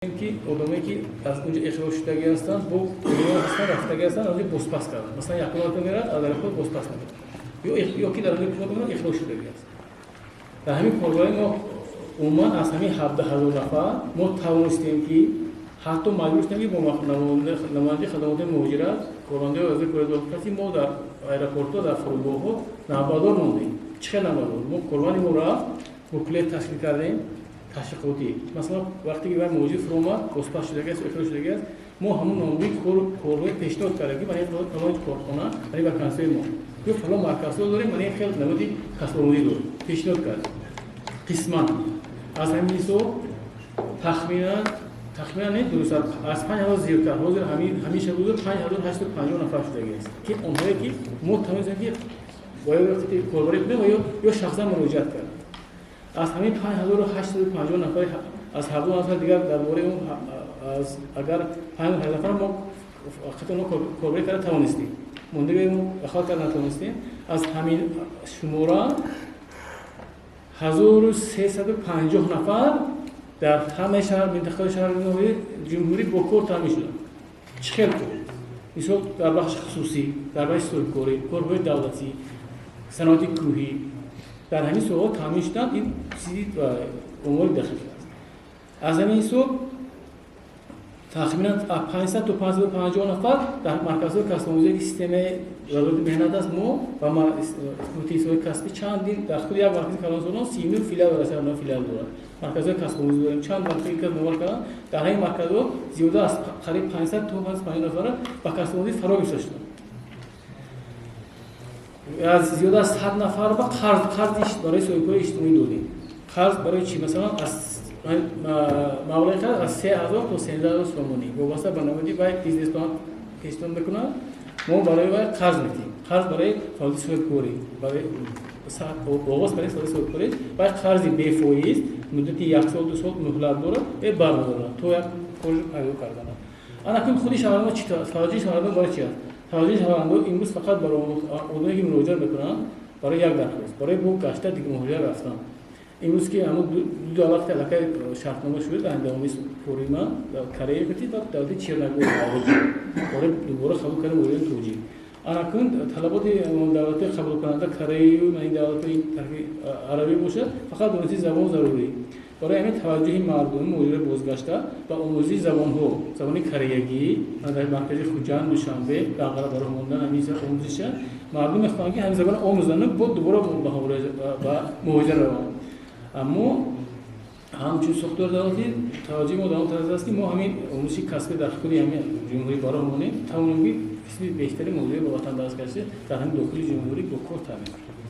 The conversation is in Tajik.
Ки одамое, ки аз унҷо ихроҷ шудагӣ ҳастанд, бо ҳастанд, рафтагӣ ҳастанд, аз бозпас карданд. Масалан, як маротиба мерад, аз аэропорт бозпас намерад ё ки дар онҷо ихроҷ шудагӣ аст. Дар ҳамин коргоҳи мо умуман аз ҳамин 17 000 нафар мо тавонистем, ки ҳатто маҷбур шудем, ки бо намояндаи хадамоти муҳоҷират, кормандаи вазири кори дохилӣ, мо дар аэропортҳо, дар фурудгоҳҳо навбатдор мондем. Чӣ хел навбатдор? Мо, корманди мо рафт, буклет ташкил кардем ташвиқотӣ. Масалан, вақте ки вай муҳоҷир фуромад, бозпас шудагӣ аст, ихроҷ шудагӣ аст, мо ҳамон номгӯи корҳои пешниҳод кардем, ки мана фалон корхона, мана вакансияи мо ё фалон марказҳо дорем, мана хел намуди касбомӯзӣ дорем, пешниҳод кардем. Қисман аз ҳамин ҳисоб тахминан не, дуруст, аз 5000 зиёдтар, ҳозир ҳамин шаб 5850 нафар шудагӣ аст, ки онҳое ки мо тавонистем, ки бояд вақте корбарӣ кунем ё шахсан муроҷиат кардем. Аз ҳамин 5850 нафар, аз 17 нафар дигар дар бораи он, аз агар 5 нафар мо вақте онҳо корбарӣ карда тавонистем, мондагиро мо дахол карда натавонистем. Аз ҳамин шумора 1350 нафар дар ҳамаи шаҳр, минтақаи шаҳри ноҳияи ҷумҳурӣ бо кор таъмин шуданд. Чӣ хел кор? Мисол, дар бахши хусусӣ, дар бахши соҳибкорӣ, корҳои давлатӣ, саноати кӯҳӣ, дар ҳамин соҳаҳо таъмин шуданд. Ин чизи омори дақиқ аст. Аз ҳамин ҳисоб тахминан 500 то 550 нафар дар марказҳои касбомӯзие, ки системаи Вазорати меҳнат аст, мо ва ҳисоби касбӣ чандин дар худи як маркази калонсолон 39 филиал дорад, 39 филиал дорад, марказҳои касбомӯзӣ дорем, чанд маркази касб карданд. Дар ҳамин марказҳо зиёда аз қариб 500 то 550 нафара ба касбомӯзӣ фаро гирифта шуданд. Аз зиёда аз 100 нафар ба қарз, қарзи барои соҳибкори иҷтимоӣ додем. Қарз барои чӣ? Масалан, аз маблағи қарз аз 3000 то 13 000 сомонӣ, вобаста ба намуди вай бизнес-план пешниҳод мекунад, мо барои вай қарз медиҳем. Қарз барои фаъолияти соҳибкорӣ, барои оғоз кардани фаъолияти соҳибкорӣ. Вай қарзи бефоиз, муддати як сол, 2 сол муҳлат дорад е бармедорад то як кор пайдо карданад. Анакун худи шаҳрвандон чӣ? Таваҷҷӯҳи шаҳрвандон барои чи аст? Таваҷҷӯҳи шаҳрвандон имрӯз фақат барои одаме, ки муроҷиат мекунанд барои як дархост, барои бо гашта дига муҳоҷират рафтан. Имрӯз ки ҳамун ду давлат ки аллакай шартнома шуд, дар давоми кори ман Корея кати ва давлати Черногория барои дубора қабул кардани муҳоҷирони тоҷик. Анакун талаботи давлатҳои қабулкунанда, Кореяю ин давлатҳои тарафи арабӣ бошад, фақат донистани забон зарурӣ. Барои ҳамин таваҷҷӯҳи мардуми муҳоҷирои бозгашта ба омӯзиши забонҳо, забони кореягӣ дар маркази Хуҷанд, Душанбе, Данғара бароҳ мондан ҳамин омӯзиша. Мардум мехоҳанд, ки ҳамин забонро омӯзанд, бо дубора ба муҳоҷират раванд. Аммо ҳамчун сохтори давлатӣ таваҷҷӯҳи мо дар он тараф аст, ки мо ҳамин омӯзиши касбӣ дар худи ҳамин ҷумҳурӣ бароҳ монем, тавонем, ки қисми бештари муҳоҷиро ба ватан баргашта дар ҳамин дохили ҷумҳурӣ бо кор таъмин кунем.